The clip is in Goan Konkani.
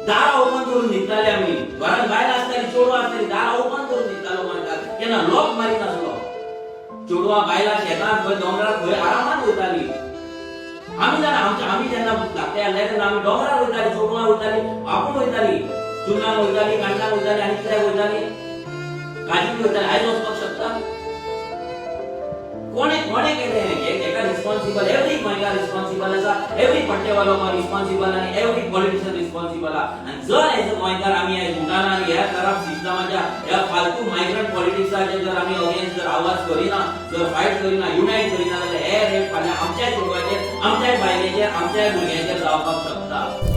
दारां ओपन करून न्हिदताले आमी. घरांत बायलां आसताली, चेडवां आसताली, दारां ओपन करून न्हिदतालो गोंयकार, केन्ना लॉक मारी नासलो. चेडवां बायलां शेतांत खंय, दोंगरार खंय आरामात वयताली. आमी जाणा, आमच्या आमी जेन्ना धाकटे आसले तेन्ना आमी दोंगरार वयताली, चेडवां वयताली, आपूण वयताली, चुन्नाक वयताली, कांडाक वयताली आनी कित्याक वयताली, काजीक वयताली. आयज वचपाक शकता? कोणे कोणे केलें हें? हेका रिस्पॉन्सिबल एवरी गोंयकार रिस्पॉन्सिबल आसा, एवरी पट्टेवालो रिस्पॉन्सिबल आनी एवरी पॉलिटिशियन रिस्पॉन्सिबल आहा. आनी जर एज अ गोंयकार आमी आयज उठाना आनी ह्या खराब सिस्टमाच्या, ह्या फालतू मायग्रंट पॉलिटिक्साचे जर आमी अगेन्स्ट जर आवाज करिना, जर फायट करिना, युनायट करिना, जाल्यार हे रेप फाल्यां आमच्याय चेडवाचेर, आमच्याय बायलेचेर, आमच्याय भुरग्यांचेर जावपाक शकता.